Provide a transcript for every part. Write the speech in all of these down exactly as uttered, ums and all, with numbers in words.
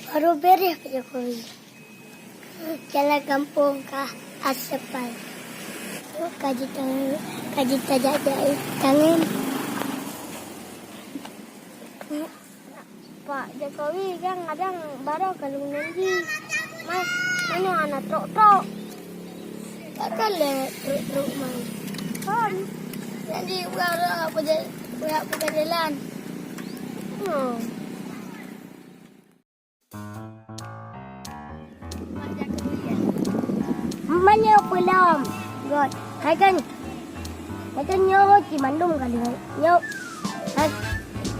Baru beres Pak Jokowi. Jalan kampung ka aspal. Ka jita, ka jita jak-jak tangan. Pak Jokowi kan kadang baru kalung nanti. Mas, mana anak trok-trok? Takkan le trok-trok mai. Kan. Jadi baru apa je, apa jalan. Oh. Meunyoe peulom göt, hai kan, hai kan nyoe cit mandum ka lheueh. Nyoe, hai,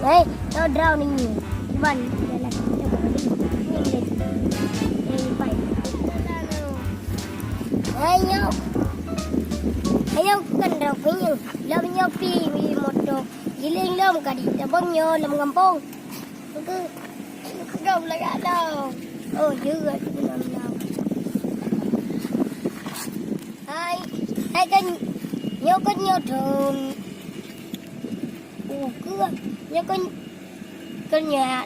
hai, nyoe droe ni. Ban, jalan. Nyoe ka lheueh. Ni lé. Ni pai. Hai nyoe. Hai nyoe kan droe ni. Lom nyoe pi, pi moto. Giling lom ka di tabang nyoe lom gampông. Keu, keu lagak dong. Oh, jeuet keu lom-lom. Hai, hai kan nyoe kan nyoe thon. Oh, keu nyoe kan, kan nyoe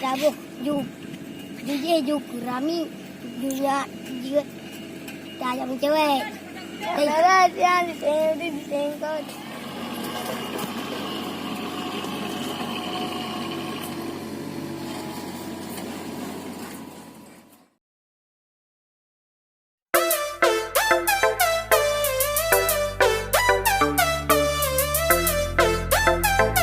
taboh ju. Ju jih ju keurami, ju nyak jeuet tajam cewek. Hei. Salah dia di tengkot.